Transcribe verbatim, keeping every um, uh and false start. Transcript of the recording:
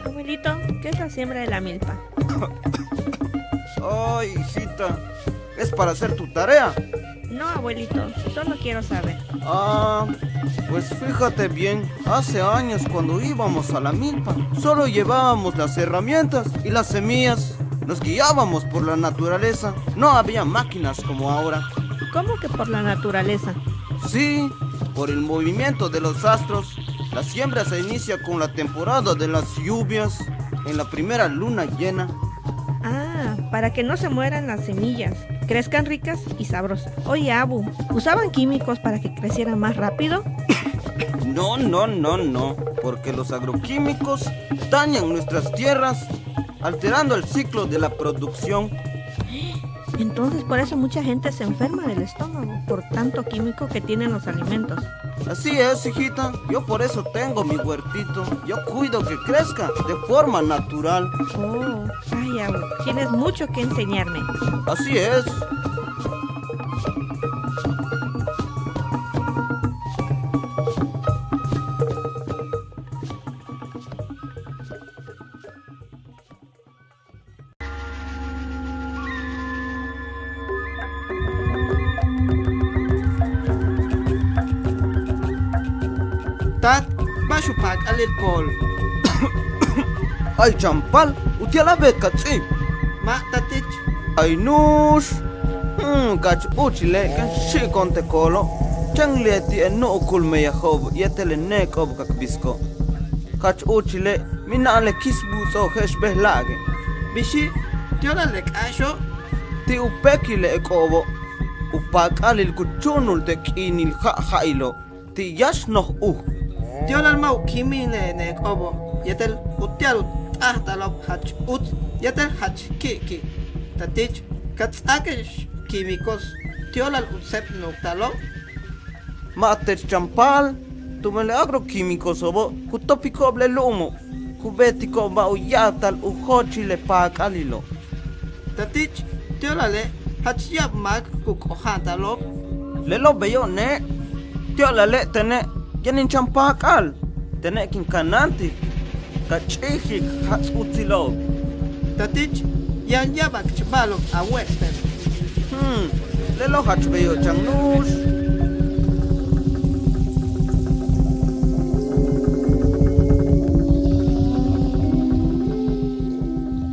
Abuelito, ¿qué es la siembra de la milpa? Ay, hijita, ¿es para hacer tu tarea? No, abuelito, solo quiero saber. Ah, pues fíjate bien, hace años cuando íbamos a la milpa, solo llevábamos las herramientas y las semillas. Nos guiábamos por la naturaleza, no había máquinas como ahora. ¿Cómo que por la naturaleza? Sí, por el movimiento de los astros. La siembra se inicia con la temporada de las lluvias, en la primera luna llena. Ah, para que no se mueran las semillas, crezcan ricas y sabrosas. Oye, Abu, ¿usaban químicos para que crecieran más rápido? No, no, no, no, porque los agroquímicos dañan nuestras tierras, alterando el ciclo de la producción. Entonces, por eso mucha gente se enferma del estómago, por tanto químico que tienen los alimentos. Así es, hijita. Yo por eso tengo mi huertito. Yo cuido que crezca de forma natural. Oh, ay, Abu, tienes mucho que enseñarme. Así es. Tat, ba'ax u paak'alil kool. Ay Champal, uti'al a beet ka ts'íib. Ma', tatich. Ay nuux. Hmm, kach úuchile' kéen xi'iko'on te' koolo'. Chéen leti'e' nu'ukul meyajo'ob yéetel le neeko'ob ka k bisiko'. Kach úuchile' mina'an le kis buuts'o'ob je'ex bejla'ague'. Bixi', ti' óolal le k'áaxo'. Ti' u péekil le ek'o'obo', u paak'alil ku chúunul te' k'iinil ja' ja'ilo', ti' yáax noj uj. Ti' óolal ma' u kíimil le neek'o'obo' yéetel uti'al u táajta'alo'ob jach uts yéetel jach ki'ki'. Tatich, ka ts'áake'ex químicos, ti' óolal u séeb nuukta'alo'ob. Ma' teech Champal, tumen le agroquímicoso'obo' ku topiko'ob le lu'umo', ku beetiko'ob ba'ax u ya'abtal u jóochil le paak'alilo'. Tatich, ti' óolale' jach ya'ab máak ku k'oja'anta'alo'ob. Lelo' beyo' ne', ti' óolale' tene' yaan in chan paak'al, tene' kin kanáantik ka ch'íijik jaats utsilo'ob. Tatich, yaan ya'ab k ba'alo'ob a we'esbel. Hmm, lelo' jach beyo' chan nuux.